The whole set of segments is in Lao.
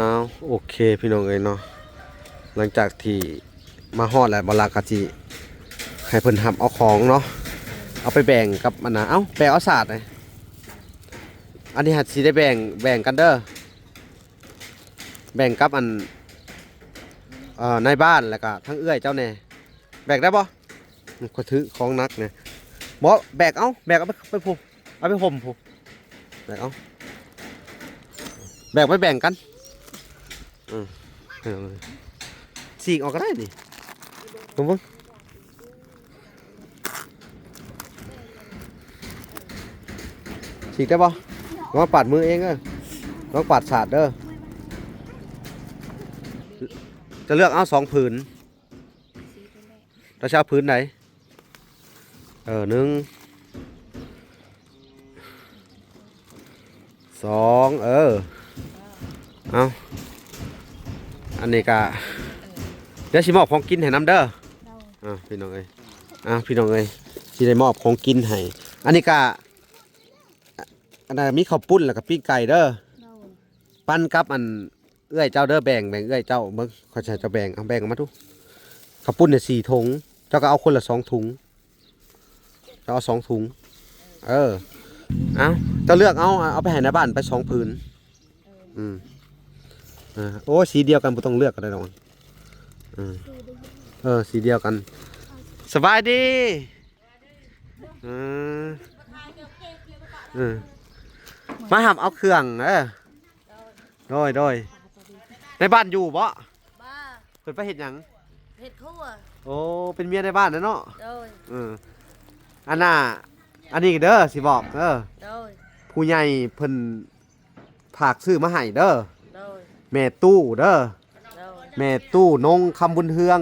ອ້າວ ໂອເຄພີ່ນ້ອງເອີຍເນາະ ຫຼັງຈາກທີ່ມາຮອດແລ້ວ ບ່າວຫຼ້າກໍຊິໃຫ້ເພິ່ນຮັບເອົາຂອງເນາະ ເອົາໄປແບ່ງກັບອັນນ່າ ເອົ້າ ແບ່ງເອົາສາດ ອັນນີ້ຫາກຊິໄດ້ແບ່ງ ແບ່ງກັນເດີ ແບ່ງກັບອັນ ເອີ ນາຍບ້ານ ແລ້ວກໍທັງເອື້ອຍເຈົ້າແດ່ ແບກໄດ້ບໍ່? ອືມ ຂ້ອຍຖືຂອງໜັກແດ່ ບໍ່ ແບກເອົາ ແບກເອົາໄປ ໄປພຸ້ນ ເອົາໄປຫົ່ມພຸ້ນ ແບກເອົາ ແບກໄປແບ່ງກັນ ອືມ ສີກອອກກໍໄດ້ນີ້ ເບິ່ງ ເບິ່ງ ສີກໄດ້ບໍ່? ລະວັງປາດມືເອງເດີ ລະວັງປາດສາດເດີ ຈະເລືອກເອົາສອງຜືນ ເຈົ້າຊິເອົາຜືນໃດ? ເອີ ໜຶ່ງ ສອງ ເອີ ເອົາ ອັນນີ້ກະ ດຽວຊິມອບຂອງກິນໃຫ້ນຳເດີ ໂດຍ ອ່າ ພີ່ນ້ອງເອີຍ ອ່າ ພີ່ນ້ອງເອີຍ ຊິໄດ້ມອບຂອງກິນໃຫ້ ອັນນີ້ກະ ອັນນັ້ນມີເຂົ້າປຸ້ນ ແລ້ວກໍປີ້ງໄກ່ເດີ ໂດຍ ປັນກັບອັນ ເອື້ອຍເຈົ້າເດີ ແບ່ງ ແບ່ງເອື້ອຍເຈົ້າເບິ່ງ ຂ້ອຍຊິໃຫ້ເຈົ້າແບ່ງ ເອົາແບ່ງອອກມາດູ ເຂົ້າປຸ້ນນີ້ສີ່ຖົງ ເຈົ້າກໍເອົາຄົນລະສອງຖົງ ເຈົ້າເອົາສອງຖົງ ເອີ ເອົາ ເຈົ້າເລືອກເອົາ ເອົາໄປໃຫ້ນາຍບ້ານໄປສອງຜືນ ເອີ ອືມ ເອີ ໂອ້ ສີດຽວກັນ ບໍ່ຕ້ອງເລືອກກໍໄດ້ດອກ ເອີ ເອີ ສີດຽວກັນ ສະບາຍດີ ເອີ ເອີ ມາຮັບເອົາເຄື່ອງເດີ ໂດຍ ໂດຍ ໃນບ້ານຢູ່ບໍ່? ບໍ່ ເພິ່ນໄປເຮັດຫຍັງ? ເຮັດຄົວ ໂອ້ ເປັນເມຍໃນບ້ານນະເນາະ ໂດຍ ເອີ ອັນນ່າ ອັນນີ້ເດີ ຊິບອກເດີ ໂດຍ ຜູ້ໃຫຍ່ເພິ່ນ ຝາກຊື້ມາໃຫ້ເດີ ໂດຍ ແມ່ຕູ້ເດີ ໂດຍ ແມ່ຕູ້ນົງຄຳບຸນເຮືອງ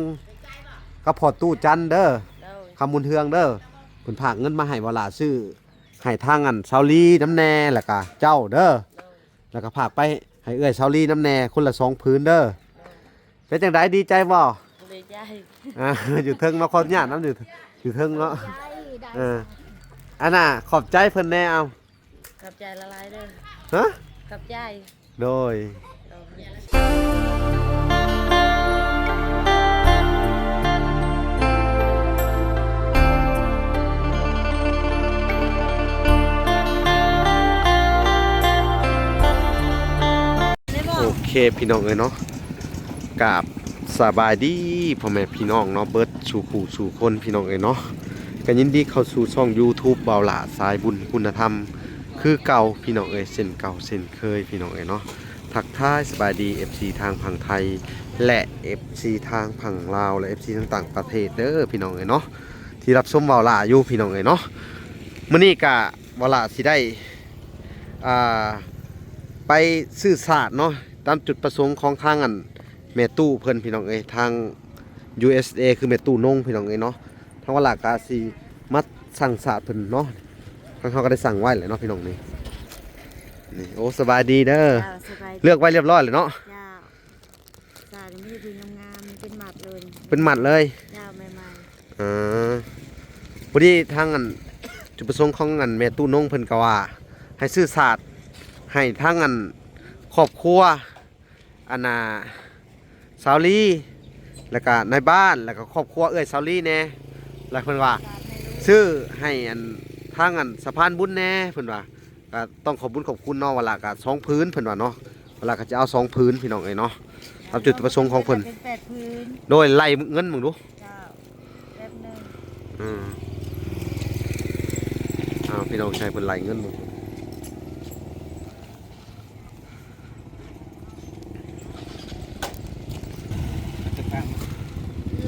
ກັບພໍ່ຕູ້ຈັນເດີ ໂດຍ ຄຳບຸນເຮືອງເດີ ເພິ່ນຝາກເງິນມາໃຫ້ບ່າວຫຼ້າຊື້ໃຫ້ທາງອັນສາວລີນຳແດ່ ແລ້ວກະເຈົ້າເດີ ໂດຍ ແລ້ວກະຝາກໄປໃຫ້ເອື້ອຍສາວລີນຳແດ່ ຄົນລະສອງຜືນເດີ ໂດຍ ເປັນຈັ່ງໃດ ດີໃຈບໍ່? ດີໃຈ ອ່າ ຢູ່ເທິງເນາະ ຂໍອະນຸຍາດນຳ ຢູ່ ຢູ່ເທິງເນາະ ເອີ ອັນນ່າ ຂອບໃຈເພິ່ນແດ່ ເອົາ ຂອບໃຈຫຼາຍໆເດີ ຮະ? ຂອບໃຈ ໂດຍ ໂດຍ ໂອເຄ ພີ່ນ້ອງເອີຍເນາະ ກາບສະບາຍດີພໍ່ແມ່ພີ່ນ້ອງເນາະ ເບິດສູ່ຜູ້ສູ່ຄົນ ພີ່ນ້ອງເອີຍເນາະ ກໍຍິນດີເຂົ້າສູ່ຊ່ອງຢູທູບບ່າວຫຼ້າສາຍບຸນຄຸນນະທຳ ຄືເກົ່າພີ່ນ້ອງເອີຍ ເຊັ່ນເກົ່າເຊັ່ນເຄີຍພີ່ນ້ອງເອີຍເນາະ ທັກທາຍສະບາຍດີເອັຟຊີທາງຝັ່ງໄທ ແລະ ເອັຟຊີທາງຝັ່ງລາວ ແລະ ເອັຟຊີທາງຕ່າງປະເທດເດີພີ່ນ້ອງເອີຍເນາະ ທີ່ຮັບຊົມບ່າວຫຼ້າຢູ່ພີ່ນ້ອງເອີຍເນາະ ມື້ນີ້ກະບ່າວຫຼ້າຊິໄດ້ ອ່າ ໄປຊື້ສາດເນາະ ຕາມຈຸດປະສົງຂອງທາງອັນ ແມ່ຕູ້ເພິ່ນພີ່ນ້ອງເອີຍ ທາງຢູເອັສເອ ຄືແມ່ຕູ້ນົງພີ່ນ້ອງເອີຍເນາະ ທາງບ່າວຫຼ້າກະຊິມາສັ່ງສາດເພິ່ນເນາະ ທາງເຮົາກໍໄດ້ສັ່ງໄວ້ແລ້ວເນາະພີ່ນ້ອງ ນີ້ ນີ້ ໂອ້ ສະບາຍດີເດີ ເຈົ້າ ສະບາຍດີ ເລືອກໄວ້ລຽບຮ້ອຍແລ້ວເນາະ ເຈົ້າ ສາດນີ້ມີແຕ່ທີ່ງາມໆ ເປັນມັດເລີຍ ເປັນມັດເລີຍ ເຈົ້າ ໃໝ່ໆ ເອີ ພໍດີທາງອັນ ຈຸດປະສົງຂອງອັນແມ່ຕູ້ນົງເພິ່ນກໍວ່າ ໃຫ້ຊື້ສາດໃຫ້ທາງອັນຄອບຄົວ ອັນນ່າ ສາວລີ ແລ້ວກະນາຍບ້ານ ແລ້ວກະຄອບຄົວເອື້ອຍສາວລີແດ່ ແລ້ວເພິ່ນວ່າ ຊື້ໃຫ້ອັນ ທາງອັນສະພານບຸນແດ່ ເພິ່ນວ່າ ກະຕ້ອງຂອບບຸນຂອບຄຸນເນາະ ວ່າລະກະສອງຜືນ ເພິ່ນວ່າເນາະ ວ່າລະກະຈະເອົາສອງຜືນ ພີ່ນ້ອງເອີຍເນາະ ຕາມຈຸດປະສົງຂອງເພິ່ນ ເປັນແປດຜືນ ໂດຍ ໄລ່ເງິນເບິ່ງດູ ເຈົ້າ ແປັບໜຶ່ງ ອືມ ອ້າວ ພີ່ນ້ອງ ໃຫ້ເພິ່ນໄລ່ເງິນເບິ່ງ.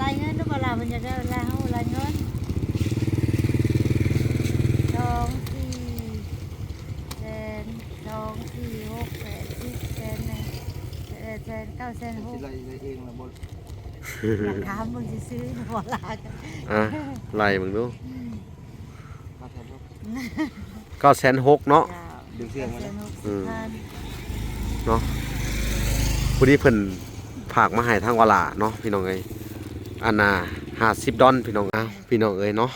ລາຍເງິນດູບໍ່ລະ ເພິ່ນຢາກໄດ້ລາຍເຮົາລາຍເງິນ ສອງ ສີ່ ແສນ ສອງ ສີ່ ຫົກ ແປດ ສິບ ແສນໜຶ່ງ ແປດແສນ ເກົ້າແສນຫົກ ຊິໄລ່ ໄລ່ເອງລະບໍ່ ຢາກຖາມເບິ່ງຊື່ໆ ບໍ່ລະ ອ່າ ໄລ່ເບິ່ງດູ ອືມ ເກົ້າແສນຫົກ ເກົ້າແສນຫົກເນາະ ເຈົ້າ ດຶງເຊື່ອມາແລ້ວ ເກົ້າແສນຫົກສິບພັນ ເນາະ ຜູ້ທີ່ເພິ່ນຝາກມາໃຫ້ທາງວາລາເນາະ ພີ່ນ້ອງເອີຍ ອັນນ່າ ຫ້າສິບດອນ ພີ່ນ້ອງ ອ້າວ ພີ່ນ້ອງເອີຍເນາະ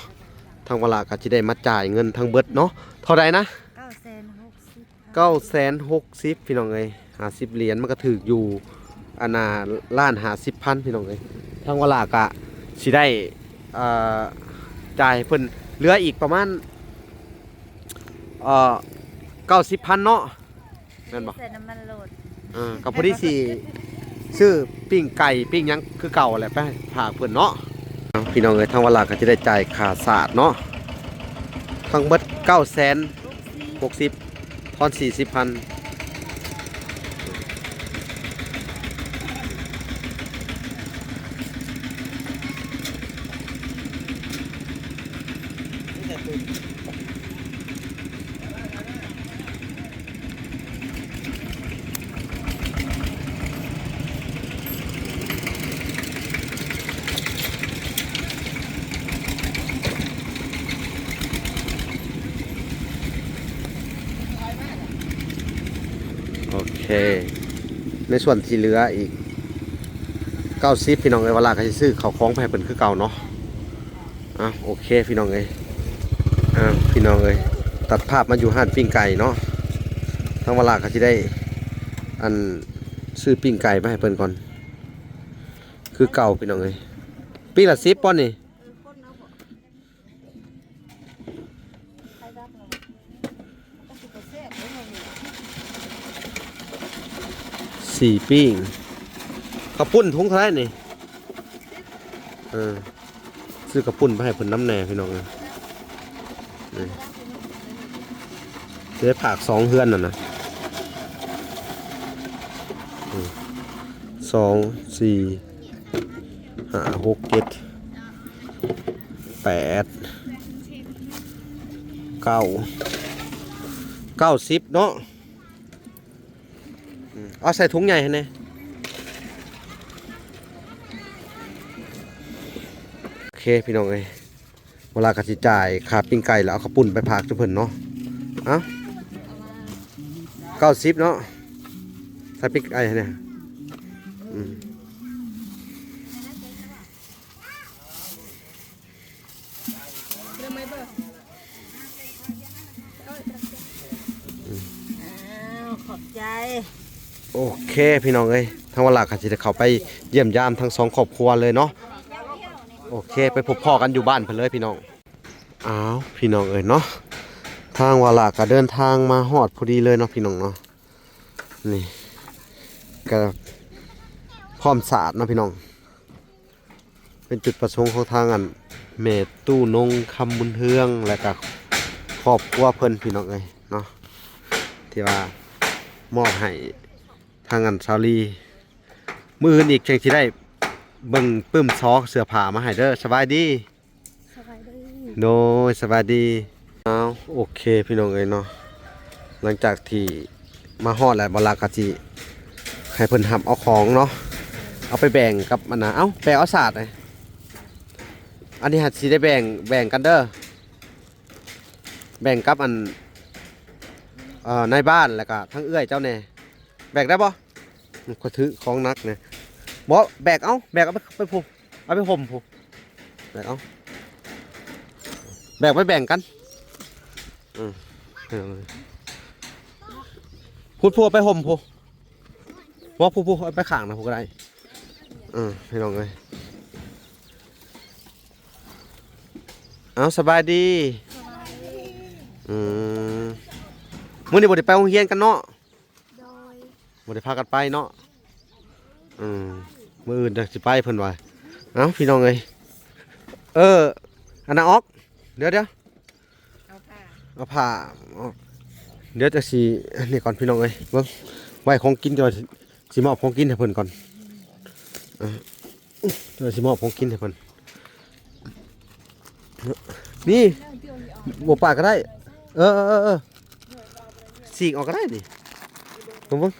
ທາງວາລາກໍຊິໄດ້ມາຈ່າຍເງິນທັງເບິດເນາະ ເທົ່າໃດນະ? ເກົ້າແສນຫົກສິບພັນ ເກົ້າແສນຫົກສິບ ພີ່ນ້ອງເອີຍ ຫ້າສິບຫຼຽນ ມັນກໍຖືກຢູ່ ອັນນ່າ ລ້ານຫ້າສິບພັນ ພີ່ນ້ອງເອີຍ. ທາງວາລາກະຊິໄດ້ ເອີ ຈ່າຍໃຫ້ເພິ່ນເຫຼືອອີກປະມານ ເອີ ເກົ້າສິບພັນເນາະ ແມ່ນບໍ່? ໃສ່ນ້ຳມັນໂລດ ເອີ ກໍພໍດີຊິຊື້ປີ້ງໄກ່ປີ້ງຫຍັງຄືເກົ່າແຫຼະ ໄປຝາກເພິ່ນເນາະ. ເອົາ ພີ່ນ້ອງເອີຍ ທາງວາລາກໍຈະໄດ້ຈ່າຍຄ່າສາດເນາະ ທັງເບິດເກົ້າແສນຫົກສິບ ທອນສີ່ສິບພັນ. ໂອເຄ ໃນສ່ວນທີ່ເຫຼືອອີກເກົ້າສິບ ພີ່ນ້ອງເອີຍ ວາລາກໍຊິຊື້ເຂົ້າຂອງໄປໃຫ້ເພິ່ນຄືເກົ່າເນາະ. ອ່ະ ໂອເຄ ພີ່ນ້ອງເອີຍ ອ່ະ ພີ່ນ້ອງເອີຍ ຕັດພາບມາຢູ່ຮ້ານປີ້ງໄກ່ເນາະ. ທາງວາລາກໍຊິໄດ້ ອັນ ຊື້ປີ້ງໄກ່ມາໃຫ້ເພິ່ນກ່ອນ ຄືເກົ່າ ພີ່ນ້ອງເອີຍ. ປີ້ງລະສິບບໍ່ນີ້? ສີ່ປີ້ງ ເຂົ້າປຸ້ນທຸງເທົ່າໃດນີ້? ເອີ ຊື້ເຂົ້າປຸ້ນໄປໃຫ້ເພິ່ນນຳແດ່ ພີ່ນ້ອງເອີຍ. ນີ້ ຊິໄດ້ຝາກສອງເຮືອນນັ້ນນະ ອືມ ສອງ ສີ່ ຫ້າ ຫົກ ເຈັດ ແປດ ເກົ້າ ເກົ້າສິບເນາະ. ອືມ ເອົາໃສ່ຖົງໃຫຍ່ໃຫ້ແດ່. ໂອເຄ ພີ່ນ້ອງເອີຍ ວາລາກໍຊິຈ່າຍຄ່າປີ້ງໄກ່ ແລ້ວເອົາເຂົ້າປຸ້ນໄປຝາກເພິ່ນເນາະ. ເອົາ ເກົ້າສິບເນາະ ໃສ່ປີ້ງໄກ່ໃຫ້ແດ່. ອືມ ອ້າວ ຂອບໃຈ. ໂອເຄ ພີ່ນ້ອງເອີຍ ທາງວາລາກໍຊິໄດ້ເຂົ້າໄປຢ້ຽມຢາມທັງສອງຄອບຄົວເລີຍເນາະ. ໂອເຄ ໄປພົບພໍ້ກັນຢູ່ບ້ານເພິ່ນເລີຍ ພີ່ນ້ອງ. ອ້າວ ພີ່ນ້ອງເອີຍເນາະ ທາງວາລາກໍເດີນທາງມາຮອດພໍດີເລີຍເນາະ ພີ່ນ້ອງເນາະ. ນີ້ກໍພ້ອມສາດເນາະ ພີ່ນ້ອງ. ເປັນຈຸດປະສົງຂອງທາງອັນແມ່ຕູ້ນົງ ຄຳບຸນເຮືອງ ແລະກະຄອບຄົວເພິ່ນ ພີ່ນ້ອງເອີຍເນາະ ທີ່ວ່າມອບໃຫ້ທາງອັນສາວລີ. ມື້ອື່ນອີກຈັ່ງຊິໄດ້ເບິ່ງປຶ້ມຊອເສື້ອຜ້າມາໃຫ້ເດີ. ສະບາຍດີ. ສະບາຍດີ. ໂດຍ ສະບາຍດີ. ອ້າວ ໂອເຄ ພີ່ນ້ອງເອີຍເນາະ ຫຼັງຈາກທີ່ມາຮອດແລ້ວ ບໍ່ລາກໍຊິໃຫ້ເພິ່ນຮັບເອົາຂອງເນາະ ເອົາໄປແບ່ງກັບອັນນ່າ ເອົ້າ ແບກເອົາສາດ ອັນນີ້ຫາກຊິໄດ້ແບ່ງ ແບ່ງກັນເດີ ແບ່ງກັບອັນ ເອີ ນາຍບ້ານ ແລ້ວກໍທັງເອື້ອຍເຈົ້າແດ່ ແບກໄດ້ບໍ່? ຂ້ອຍຖືຂອງໜັກແດ່ ບໍ່ ແບກເອົາ ແບກເອົາໄປ ໄປພຸ້ນ ເອົາໄປຫົ່ມພຸ້ນ ແບກເອົາ ແບກໄປແບ່ງກັນ ອືມ ພຸ້ນ ພຸ້ນ ເອົາໄປຫົ່ມພຸ້ນ ບໍ່ ພຸ້ນ ພຸ້ນ ເອົາໄປຂ້າງນະ ພຸ້ນກໍໄດ້ ເອີ ພີ່ນ້ອງເອີຍ ເອົາ ສະບາຍດີ ອືມ ມື້ນີ້ບໍ່ໄດ້ໄປໂຮງຮຽນກັນເນາະ? ໂດຍ ບໍ່ໄດ້ພາກັນໄປເນາະ ອືມ ມື້ອື່ນຈັ່ງຊິໄປເພິ່ນວ່າ ເອົ້າ ພີ່ນ້ອງເອີຍ ເອີ ອັນນ່າອອກ ດຽວໆ ເອົາຜ້າ ເອົາຜ້າອອກ ດຽວຈັ່ງຊິ ອັນນີ້ກ່ອນ ພີ່ນ້ອງເອີຍ ເບິ່ງ ໄວ້ຂອງກິນກ່ອນ ຊິມອບຂອງກິນໃຫ້ເພິ່ນກ່ອນ ເອີ ຊິມອບຂອງກິນໃຫ້ເພິ່ນ ນີ້ ບໍ່ປາດກໍໄດ້ ເອີ ເອີ ເອີ ເອີ ສີກອອກກໍໄດ້ນີ້ ເບິ່ງ ເບິ່ງ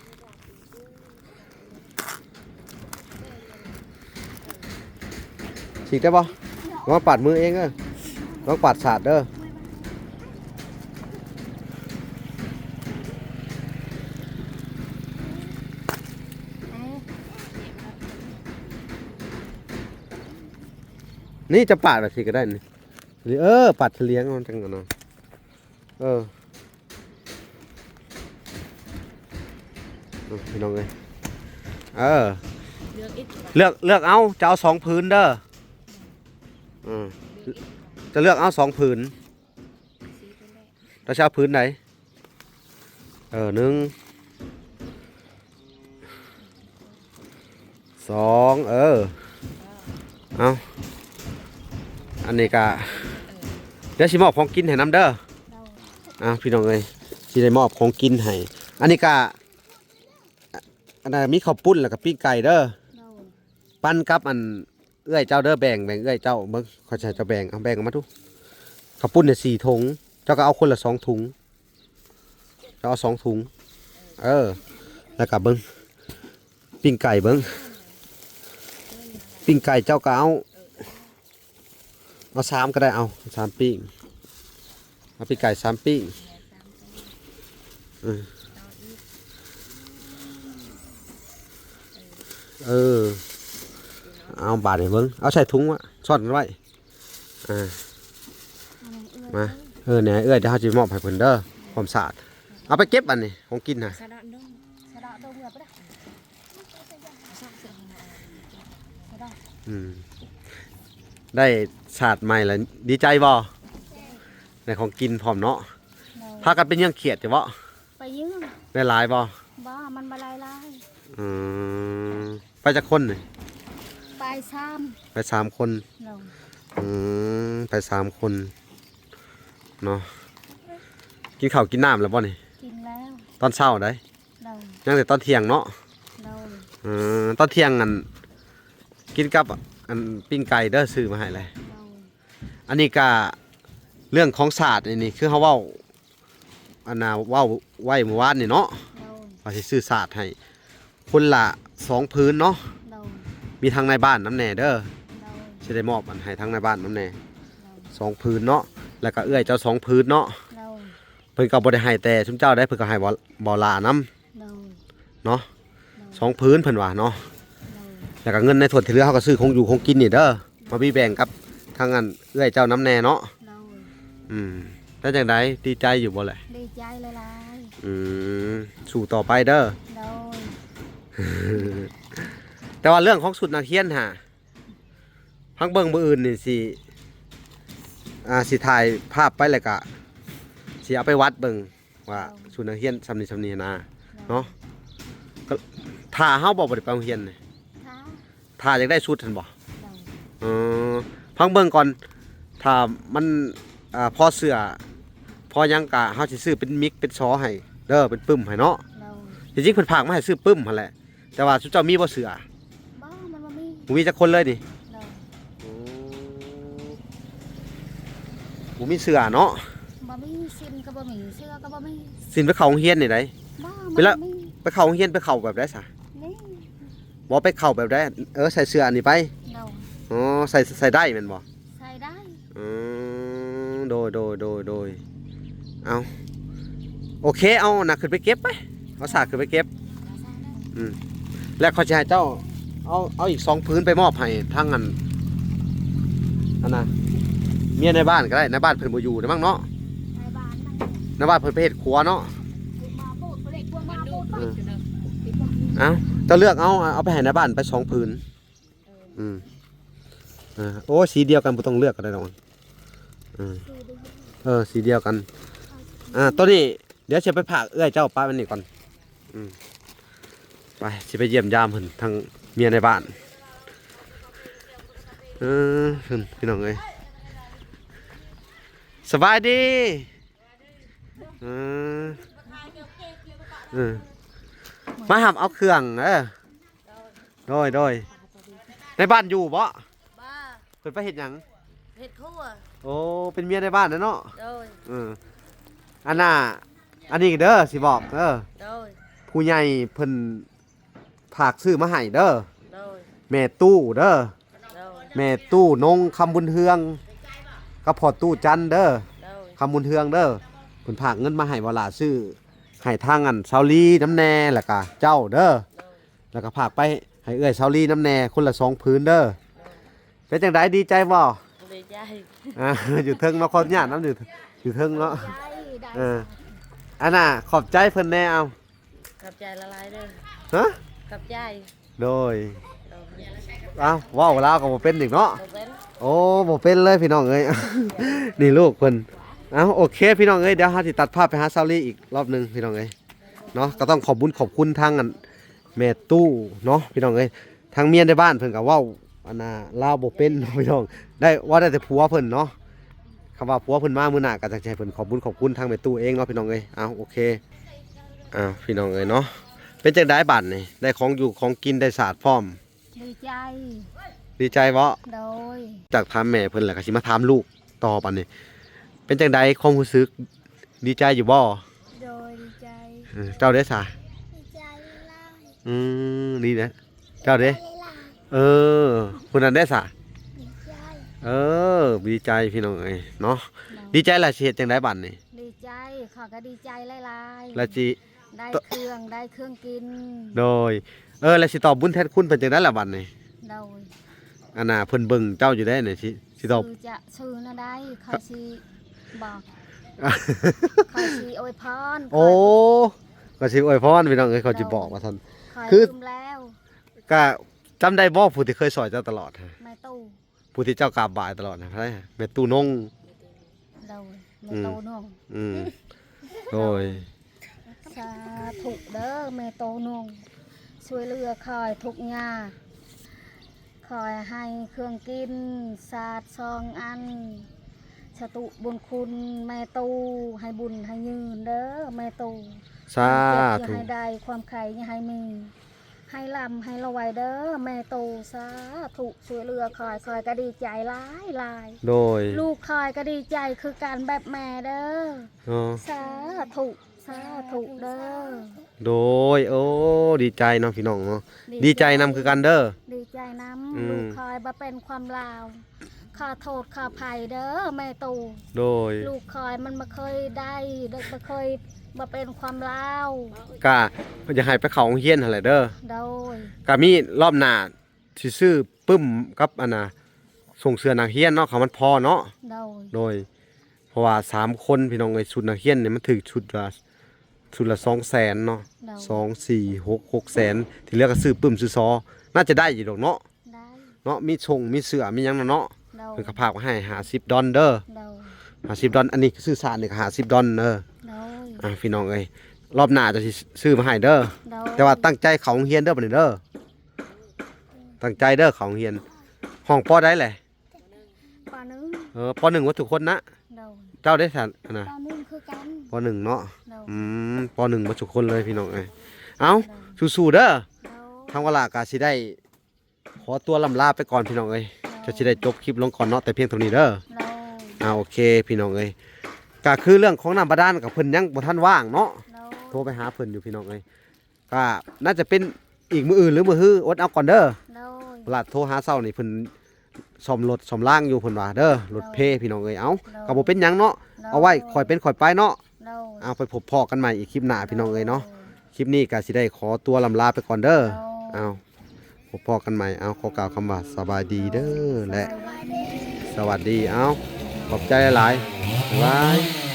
ສີກໄດ້ບໍ່? ລະວັງປາດມືເອງເດີ ລະວັງປາດສາດເດີ ນີ້ຈະປາດແບບຊີ້ກໍໄດ້ນີ້ ເອີ ປາດສະຫຼຽງມັນຈັ່ງອັນນັ້ນ ເອີ. ພີ່ນ້ອງເອີຍ ເອີ ເລືອກອີກ ເລືອກ ເລືອກເອົາ ຈະເອົາສອງຜືນເດີ ເອີ ຈະເລືອກເອົາສອງຜືນ ເຈົ້າຊິເອົາຜືນໃດ? ເອີ ໜຶ່ງ ສອງ ເອີ ເອົາ ອັນນີ້ກະ ເອີ ດຽວຊິມອບຂອງກິນໃຫ້ນຳເດີ ເອົາ ພີ່ນ້ອງເອີຍ ຊິໄດ້ມອບຂອງກິນໃຫ້ ອັນນີ້ກະ ອັນນັ້ນມີເຂົ້າປຸ້ນ ແລ້ວກະປີ້ງໄກ່ເດີ ໂດຍ ປັນກັບອັນ ເອື້ອຍເຈົ້າເດີ ແບ່ງ ແບ່ງເອື້ອຍເຈົ້າເບິ່ງ ຂ້ອຍຊິໃຫ້ເຈົ້າແບ່ງ ເອົາແບ່ງອອກມາດູ ເຂົ້າປຸ້ນນີ້ສີ່ຖົງ ເຈົ້າກະເອົາຄົນລະສອງຖົງ ເຈົ້າເອົາສອງຖົງ ເອີ ແລ້ວກະເບິ່ງ ປີ້ງໄກ່ເບິ່ງ ປີ້ງໄກ່ເຈົ້າກະເອົາ ເອົາສາມກະໄດ້ ເອົາສາມປີ້ງ ເອົາປີ້ງໄກ່ສາມປີ້ງ ເອີ ເອີ ເອົາບາດໃຫ້ເບິ່ງ ເອົາໃສ່ຖົງວະ ຊ້ອນໄວ້ ອ່າ ມາ ເອີ ແນ່ ເອື້ອຍ ດຽວເຮົາຊິມອບໃຫ້ເພິ່ນເດີ ຄວາມສະອາດ ເອົາໄປເກັບອັນນີ້ ຂອງກິນນະ ອືມ ໄດ້ສາດໃໝ່ລະ ດີໃຈບໍ່? ໄດ້ຂອງກິນພ້ອມເນາະ ໂດຍ ພາກັນໄປເຍືອງຂຽດຢູ່ບໍ່? ໄປເຍືອງ ໄດ້ຫຼາຍບໍ່? ບໍ່ ມັນບໍ່ໄດ້ຫຼາຍ ອືມ ໄປຈັກຄົນນີ້? ໄປສາມ ໄປສາມຄົນ ໂດຍ ອືມ ໄປສາມຄົນເນາະ ກິນເຂົ້າກິນນ້ຳແລ້ວບໍ່ນີ້? ກິນແລ້ວ ຕອນເຊົ້າໃດ ໂດຍ ຍັງແຕ່ຕອນທ່ຽງເນາະ ໂດຍ ເອີ ຕອນທ່ຽງອັນ ກິນກັບອັນປີ້ງໄກ່ເດີ ຊື້ມາໃຫ້ແຫຼະ ໂດຍ ອັນນີ້ກະເລື່ອງຂອງສາດນີ້ ຄືເຮົາເວົ້າ ອັນນ່າ ເວົ້າໄວ້ມື້ວານນີ້ເນາະ ໂດຍ ວ່າຊິຊື້ສາດໃຫ້ຄົນລະສອງຜືນເນາະ ໂດຍ ມີທາງນາຍບ້ານນຳແດ່ເດີ ໂດຍ ຊິໄດ້ມອບອັນໃຫ້ທາງນາຍບ້ານນຳແດ່ ໂດຍ ສອງຜືນເນາະ ແລ້ວກະເອື້ອຍເຈົ້າສອງຜືນເນາະ ໂດຍ ເພິ່ນກະບໍ່ໄດ້ໃຫ້ແຕ່ຊຸມເຈົ້າໃດ ເພິ່ນກະໃຫ້ບໍ່ ບໍ່ຫຼ້ານຳ ໂດຍ ເນາະ ໂດຍ ສອງຜືນເພິ່ນວ່າເນາະ ໂດຍ ແລ້ວກະເງິນໃນຖ້ວຍທີ່ເຫຼືອ ເຮົາກະຊື້ຂອງຢູ່ຂອງກິນນີ້ເດີ ມາມີແບ່ງກັບທາງອັນເອື້ອຍເຈົ້ານຳແດ່ເນາະ ໂດຍ ອືມ ເປັນຈັ່ງໃດ ດີໃຈຢູ່ບໍ່ແຫຼະ? ດີໃຈຫຼາຍໆ ອືມ ສູ້ຕໍ່ໄປເດີ ໂດຍ ແຕ່ວ່າເລື່ອງຂອງຊຸດນັກຮຽນຫາ ພັງເບິ່ງມື້ອື່ນນີ້ຊິ ອ່າ ຊິຖ່າຍພາບໄປ ແລ້ວກະຊິເອົາໄປວັດເບິ່ງວ່າ ໂດຍ ຊຸດນັກຮຽນຊ່ຳນີ້ຊ່ຳນີ້ນະ ໂດຍ ເນາະ ກະ ຖ້າເຮົາບໍ່ ບໍ່ໄດ້ໄປໂຮງຮຽນນີ້ ຖ້າ ຖ້າຢາກໄດ້ຊຸດຫັ້ນບໍ່? ໂດຍ ເອີ ຟັງເບິ່ງກ່ອນ ຖ້າມັນ ອ່າ ພໍເສື້ອ ພໍຫຍັງກະ ເຮົາຊິຊື້ເປັນມິກເປັນຊໍໃຫ້ເດີ ເປັນປຶ້ມໃຫ້ເນາະ ໂດຍ ທີ່ຈິງເພິ່ນຝາກມາໃຫ້ຊື້ປຶ້ມຫັ້ນແຫຼະ ແຕ່ວ່າຊຸມເຈົ້າມີບໍ່ເສື້ອ? ບໍ່ ມັນບໍ່ມີ ບໍ່ມີຈັກຄົນເລີຍນີ້ ໂດຍ ໂອ້ ບໍ່ມີເສື້ອເນາະ ບໍ່ມີ ສິ້ນກະບໍ່ມີ ເສື້ອກະບໍ່ມີ ສິ້ນໄປເຂົ້າໂຮງຮຽນນີ້ໃດ ບໍ່ ມັນບໍ່ມີ ເວລາໄປເຂົ້າໂຮງຮຽນໄປເຂົ້າແບບໃດຊະ? ນີ້ ບໍ່ ໄປເຂົ້າແບບໃດ? ເອີ ໃສ່ເສື້ອອັນນີ້ໄປ ໂດຍ ອໍ ໃສ່ ໃສ່ໄດ້ແມ່ນບໍ່? ໃສ່ໄດ້ ອືມ ໂດຍ ໂດຍ ໂດຍ ໂດຍ ເອົາ ໂອເຄ ເອົານະ ຂຶ້ນໄປເກັບໄປ ເອົາສາກຂຶ້ນໄປເກັບ ອືມ ແລ້ວຂ້ອຍຊິໃຫ້ເຈົ້າ ເອົາ ເອົາອີກສອງຜືນໄປມອບໃຫ້ທາງອັນ ອັນນະ ເມຍນາຍບ້ານກະໄດ້ ນາຍບ້ານເພິ່ນບໍ່ຢູ່ແລ້ວມັ້ງເນາະ ນາຍບ້ານເພິ່ນໄປເຮັດຄົວເນາະ ເອີ ເອົາ ເຈົ້າເລືອກເອົາ ເອົາໄປໃຫ້ນາຍບ້ານໄປສອງຜືນ ເອີ ອືມ ເອີ ໂອ້ ສີດຽວກັນ ບໍ່ຕ້ອງເລືອກກະໄດ້ດອກ ເອີ ເອີ ສີດຽວກັນ ອ່າ ໂຕນີ້ ດຽວຊິໄປຝາກເອື້ອຍເຈົ້າປະໄວ້ນີ້ກ່ອນ ອືມ ໄປ ຊິໄປຢ້ຽມຢາມເພິ່ນ ທາງເມຍໃນບ້ານ ເອີ ພີ່ນ້ອງເອີຍ ສະບາຍດີ ເອີ ເອີ ມາຮັບເອົາເຄື່ອງເດີ ໂດຍ ໂດຍ ໃນບ້ານຢູ່ບໍ່? ບໍ່ ເພິ່ນໄປເຮັດຫຍັງ? ເຮັດຄົວ ໂອ້ ເປັນເມຍໃນບ້ານນະເນາະ ໂດຍ ເອີ ອັນນ່າ ອັນນີ້ເດີ ຊິບອກເດີ ໂດຍ ຜູ້ໃຫຍ່ເພິ່ນຝາກຊື້ມາໃຫ້ເດີ ໂດຍ ແມ່ຕູ້ເດີ ໂດຍ ແມ່ຕູ້ນົງ ຄຳບຸນເຮືອງ ກັບພໍ່ຕູ້ຈັນເດີ ໂດຍ ຄຳບຸນເຮືອງເດີ ເພິ່ນຝາກເງິນມາໃຫ້ບໍ່ຫຼ້າ ຊື້ໃຫ້ທາງອັນສາວລີນຳແດ່ ແລ້ວກະເຈົ້າເດີ ໂດຍ ແລ້ວກະຝາກໄປໃຫ້ເອື້ອຍສາວລີນຳແດ່ ຄົນລະສອງຜືນເດີ ໂດຍ ເປັນຈັ່ງໃດ ດີໃຈບໍ່? ດີໃຈ ອ່າ ຢູ່ເທິງເນາະ ຂໍອະນຸຍາດນຳ ຢູ່ ຢູ່ເທິງເນາະ ເອີ ອັນນ່າ ຂອບໃຈເພິ່ນແດ່ ເອົາ ຂອບໃຈຫຼາຍໆເດີ. ຮະ? ຂອບໃຈ. ໂດຍ. ໂດຍ. ອ້າວ ເວົ້າລາວກໍບໍ່ເປັນອີກເນາະ. ບໍ່ເປັນ. ໂອ້ ບໍ່ເປັນເລີຍພີ່ນ້ອງເອີຍ. ນີ້ລູກເພິ່ນ. ເອົ້າ ໂອເຄພີ່ນ້ອງເອີຍ ດຽວເຮົາຊິຕັດພາບໄປຫາຊາວລີອີກລອບໜຶ່ງພີ່ນ້ອງເອີຍເນາະ. ກໍຕ້ອງຂອບບຸນຂອບຄຸນທາງອັນແມ່ຕູ້ເນາະພີ່ນ້ອງເອີຍ. ທາງເມຍໃນບ້ານເພິ່ນກໍເວົ້າອັນນ່າລາວບໍ່ເປັນເນາະພີ່ນ້ອງ. ໄດ້ ເວົ້າໄດ້ແຕ່ຜົວເພິ່ນເນາະ. ຄຳວ່າຜົວເພິ່ນມາມື້ໜ້າກໍຈະໃຫ້ເພິ່ນຂອບບຸນຂອບຄຸນທາງແມ່ຕູ້ເອງເນາະພີ່ນ້ອງເອີຍ. ເອົ້າ ໂອເຄ. ເອົ້າ ພີ່ນ້ອງເອີຍເນາະ ເປັນຈັ່ງໃດບາດນີ້ ໄດ້ຂອງຢູ່ຂອງກິນ ໄດ້ສາດພ້ອມ? ດີໃຈ. ດີໃຈບໍ່? ໂດຍ. ຈາກຖາມແມ່ເພິ່ນແລ້ວກໍຊິມາຖາມລູກຕໍ່ບາດນີ້ ເປັນຈັ່ງໃດຄວາມຮູ້ສຶກ ດີໃຈຢູ່ບໍ່? ໂດຍ ດີໃຈ. ເອີ ເຈົ້າເດ້ສະ? ດີໃຈຫຼາຍ. ອືມ ດີເດ້. ເຈົ້າເດ້? ເອີ ຜູ້ນັ້ນເດ້ສະ? ດີໃຈ. ເອີ ດີໃຈພີ່ນ້ອງເອີຍເນາະ. ໂດຍ. ດີໃຈແລ້ວຊິເຮັດຈັ່ງໃດບາດນີ້? ດີໃຈ ຂ້ອຍກໍດີໃຈຫຼາຍໆ ແລ້ວຊິ ໄດ້ເຄື່ອງ ໄດ້ເຄື່ອງກິນ. ໂດຍ. ເອີ ແລ້ວຊິຕອບບຸນແທນຄຸນເພິ່ນຈັ່ງໃດລະບັດນີ້? ໂດຍ. ອັນນ່າ ເພິ່ນເບິ່ງເຈົ້າຢູ່ເດ້ນີ້ ຊິ ຊິຕອບ ຊື່ຈະ ຊື່ແນວໃດ ຂ້ອຍຊິບອກ ຂ້ອຍຊິອວຍພອນ. ໂອ້ ຂ້ອຍຊິອວຍພອນພີ່ນ້ອງເອີຍ ຂ້ອຍຊິບອກວ່າຊັ້ນ. ໂດຍ. ຄື ລືມແລ້ວ. ກະຈຳໄດ້ບໍ່ ຜູ້ທີ່ເຄີຍຊ່ອຍເຈົ້າຕະຫຼອດ? ແມ່ຕູ້. ຜູ້ທີ່ເຈົ້າກາບໄຫວ້ຕະຫຼອດນະ ໃຜ? ແມ່ຕູ້ນົງ. ໂດຍ. ອືມ ແມ່ຕູ້ນົງ. ອືມ ໂດຍ. ສາທຸເດີ ແມ່ຕູ້ນົງ ຊ່ວຍເຫຼືອຂ້ອຍທຸກຍາກ ຂ້ອຍໃຫ້ເຄື່ອງກິນ ສາດສອງອັນ ສາທຸບຸນຄຸນແມ່ຕູ້ ໃຫ້ບຸນໃຫ້ຍືນເດີແມ່ຕູ້. ສາທຸ. ຄວາມເຈັບຢ່າໃຫ້ໄດ້ ຄວາມໄຂ້ຢ່າໃຫ້ມີ ໃຫ້ລ່ຳໃຫ້ລວຍເດີແມ່ຕູ້. ສາທຸ ຊ່ວຍເຫຼືອຂ້ອຍ ຂ້ອຍກໍດີໃຈຫຼາຍໆ. ໂດຍ. ລູກຂ້ອຍກໍດີໃຈຄືກັນແບບແມ່ເດີ. ເນາະ. ສາທຸ ສາທຸເດີ. ໂດຍ. ໂອ້ ດີໃຈເນາະພີ່ນ້ອງເນາະ ດີໃຈນຳຄືກັນເດີ. ດີໃຈນຳ. ອືມ ລູກຂ້ອຍບໍ່ເປັນຄວາມລາວ ຂໍໂທດຂໍອະໄພເດີແມ່ຕູ້. ໂດຍ. ລູກຂ້ອຍມັນບໍ່ເຄີຍໄດ້ ບໍ່ເຄີຍ ບໍ່ເປັນຄວາມລາວ ກະຢາກໃຫ້ໄປເຂົ້າໂຮງຮຽນຫັ້ນແຫຼະເດີ. ໂດຍ. ກະມີລອບໜ້າຊິຊື້ປຶ້ມກັບອັນນ່າ ສົ່ງເສື້ອນັກຮຽນເນາະ ເຂົ້າມັນພໍເນາະ. ໂດຍ. ໂດຍ. ເພາະວ່າສາມຄົນພີ່ນ້ອງເອີຍ ຊຸດນັກຮຽນນີ້ມັນຖືກຊຸດລະ ຊຸດລະສອງແສນເນາະ. ໂດຍ. ສອງ ສີ່ ຫົກ ຫົກແສນ ທີ່ເຫຼືອກໍຊື້ປຶ້ມຊື້ຊໍ ໜ້າຈະໄດ້ຢູ່ດອກເນາະ. ໄດ້. ເນາະ ມີຊົງມີເສື້ອມີຫຍັງເນາະ. ໂດຍ. ເພິ່ນກໍຝາກໄວ້ໃຫ້ຫ້າສິບດອນເດີ. ໂດຍ. ຫ້າສິບດອນ ອັນນີ້ຊື້ສາດນີ້ກໍຫ້າສິບດອນເດີ. ໂດຍ. ອ່າ ພີ່ນ້ອງເອີຍ ລອບໜ້າຈະຊິຊື້ມາໃຫ້ເດີ. ໂດຍ. ແຕ່ວ່າຕັ້ງໃຈເຂົ້າໂຮງຮຽນເດີບັດນີ້ເດີ ຕັ້ງໃຈເດີເຂົ້າໂຮງຮຽນ. ຫ້ອງ ປໍ ໃດແຫຼະ? ປໍໜຶ່ງ. ເອີ ປໍໜຶ່ງໝົດທຸກຄົນນະ. ໂດຍ. ເຈົ້າເດ້ຊັ້ນນະ? ປໍໜຶ່ງຄືກັນ. ປໍໜຶ່ງເນາະ. ໂດຍ. ອືມ ປໍໜຶ່ງໝົດທຸກຄົນເລີຍພີ່ນ້ອງເອີຍ. ເອົ້າ. ໂດຍ. ສູ້ໆເດີ. ໂດຍ. ທາງວາລາກະຊິໄດ້ ຂໍຕົວລ່ຳລາໄປກ່ອນພີ່ນ້ອງເອີຍ. ໂດຍ. ຈະຊິໄດ້ຈົບຄລິບລົງກ່ອນເນາະ ແຕ່ພຽງເທົ່ານີ້ເດີ. ໂດຍ. ອ່າ ໂອເຄພີ່ນ້ອງເອີຍ ກະຄືເລື່ອງຂອງນ້ຳບາດານກະເພິ່ນຍັງບໍ່ທັນວ່າງເນາະ. ໂດຍ. ໂທໄປຫາເພິ່ນຢູ່ພີ່ນ້ອງເອີຍ ກະໜ້າຈະເປັນອີກມື້ອື່ນຫຼືມື້ຮື ອົດເອົາກ່ອນເດີ. ໂດຍ. ວາລາໂທຫາເຊົ້ານີ້ເພິ່ນ ສ້ອມລົດສ້ອມລາງຢູ່ເພິ່ນວ່າເດີ ລົດເພ ໂດຍ ພີ່ນ້ອງເອີຍ. ເອົ້າ ໂດຍ ກໍບໍ່ເປັນຫຍັງເນາະ. ໂດຍ. ເອົາໄວ້ຂ້ອຍເປັນຂ້ອຍໄປເນາະ. ໂດຍ. ເອົາ ໄປພົບພໍ້ກັນໃໝ່ອີກຄລິບໜ້າພີ່ນ້ອງເອີຍເນາະ. ໂດຍ. ຄລິບນີ້ກໍຊິໄດ້ຂໍຕົວລ່ຳລາໄປກ່ອນເດີ. ໂດຍ. ເອົາ ພົບພໍ້ກັນໃໝ່. ເອົາ ຂໍກ່າວຄຳວ່າສະບາຍດີເດີ ແລະ ສະບາຍດີ ສະຫວັດດີ. ເອົາ ຂອບໃຈຫຼາຍໆ ບາຍບາຍ.